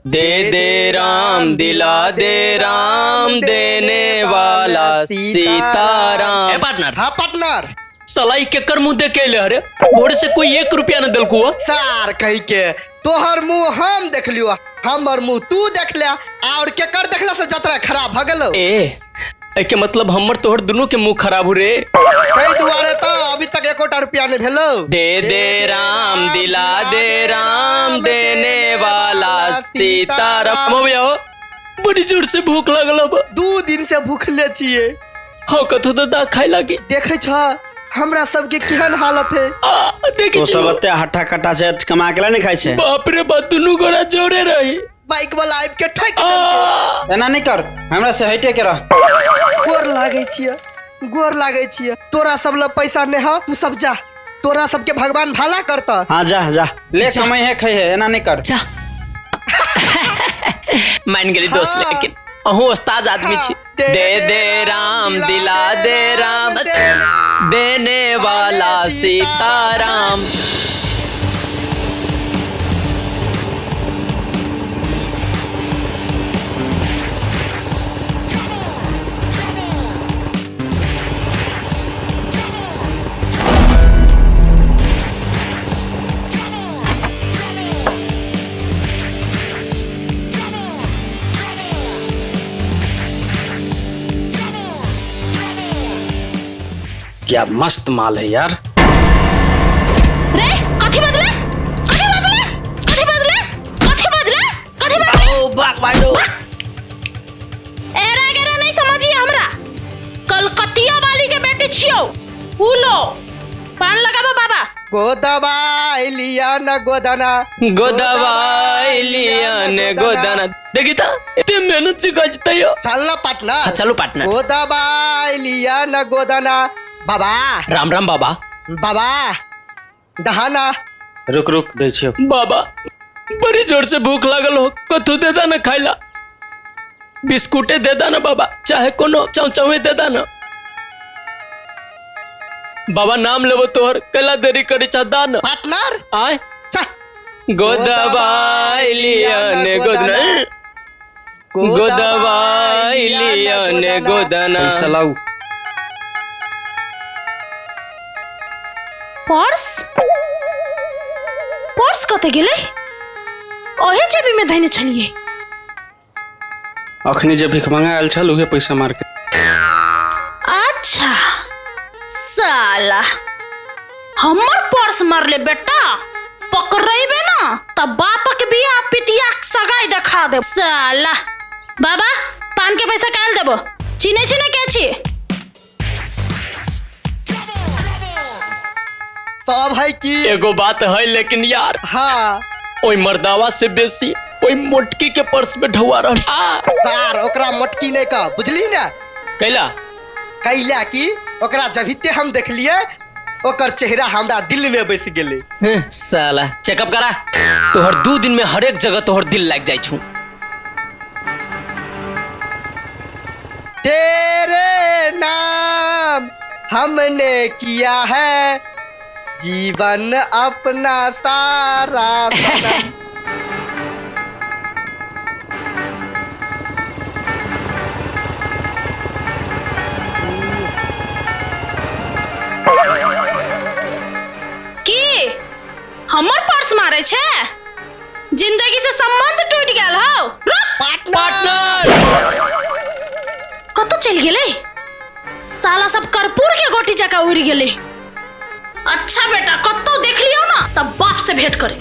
दे दे राम दिला दे राम देने वाला सीताराम। ए पार्टनर। हाँ पार्टनर। साला ई केकर मुंह देख के अइले हरे? भोर से कोई 1 रुपया न देलकू हो। सार कही के तोहर मुंह हम देख लियो, हमर मुंह तू देख ले, और केकर देखला से जतरा खराब भ गेलो। ए के मतलब हमर तोहर दुनू के मुंह खराब हो रे। कई दुआरे तो अभी तक एकोटा रुपया नहीं भेलो। दे दे राम दिला दे राम देने वाला सीताराम। हो भैया हो, बड़ी जोर से भूख लगल बा। 2 दिन से भूखले छिए। हो कथो तो दा खाए लागे। देखे छ हमरा सबके केहन हालत है। देखे तो छी। सब एते हट्ठा कट्टा छै, कमा के नहीं खाइ छै। बाप रे बाप, दुनू गोरा जोरे रही। बाइक वाला आबि के ठोकि देलकै। एना नहीं कर, हमरा से हटे के रह। गोर लागै छियै, गोर लागै छियै। तोरा सब लग पैसा नहीं है, तू सब जा, तोरा सबके भगवान भला करता। हाँ जा जा, ले कमाई है खाई है, एना नहीं कर। जा। मान गेली दोस्त, लेकिन अहूँ उस्ताद आदमी छी। दे दे राम दिला दे राम देने वाला सीताराम। क्या मस्त माल है यार। रे कथी बजले? कथी बजले? कथी बजले? कथी बजले? कथी बजले? ओ बाग भाई दो। एरा गेरा नहीं समझी हमरा। कलकतिया वाली के बेटी छियो। उ लो पान लगाबो बाबा। गोदवाई लिया न गोदना, गोदवाई लिया न गोदना। देखी ता एते मेहनत से गजतै यो। चल ना पार्टनर। हाँ, चलो पार्टनर। गोदवाई लिया न गोदना। बाबा राम राम बाबा। बाबा दहाना। रुक रुक दै छियो। बाबा बड़ी जोर से भूख लागल हो, कथू दे दा ना खाइला। बिस्कुटे दे दा ना बाबा, चाहे कोनो चाउचावे दे दा ना बाबा। नाम लेबो तोहर, कैला देरी करी छा दा ना। पार्टनर आय चा। गोदवाई लिया ने गोदना, गोदवाई लिया ने गोदना। पैसा लाऊ। पर्स पर्स कते गेलै? ओहे जेबी में धइने छलिए। अखनी जे भीख मंगा आयल छल उहे पैसा मार के। अच्छा साला हमर पर्स मारले बेटा, पकड़ेबे ना त बाप के बियाह पितिया के सगाई देखा दे साला। बाबा पान के पैसा काल देबो। चिने छी ना के छी? सब है की एगो बात है लेकिन यार। हाँ ओई मर्दावा से बेसी ओई मोटकी के पर्स में ढुआ रहल। तार ओकरा मोटकी नहीं कह, बुझली ना? कैला कैला की ओकरा जभिते हम देखलिए ओकर चेहरा हमरा दिल में बस गेलै। साला चेकअप करा, तोहर 2 दिन में हरेक जगह तोहर दिल लाग जाइ छु। तेरे नाम हमने किया है जीवन अपना सारा। की हमर पर्स मारे छे? जिंदगी से संबंध टूट गेल हौ। रुक पार्टनर कत चल गेलै? साला सब कर्पूर के गोटी जका उड़ गेलै। अच्छा बेटा कतौ देख लियो ना तब बाप से भेंट करे।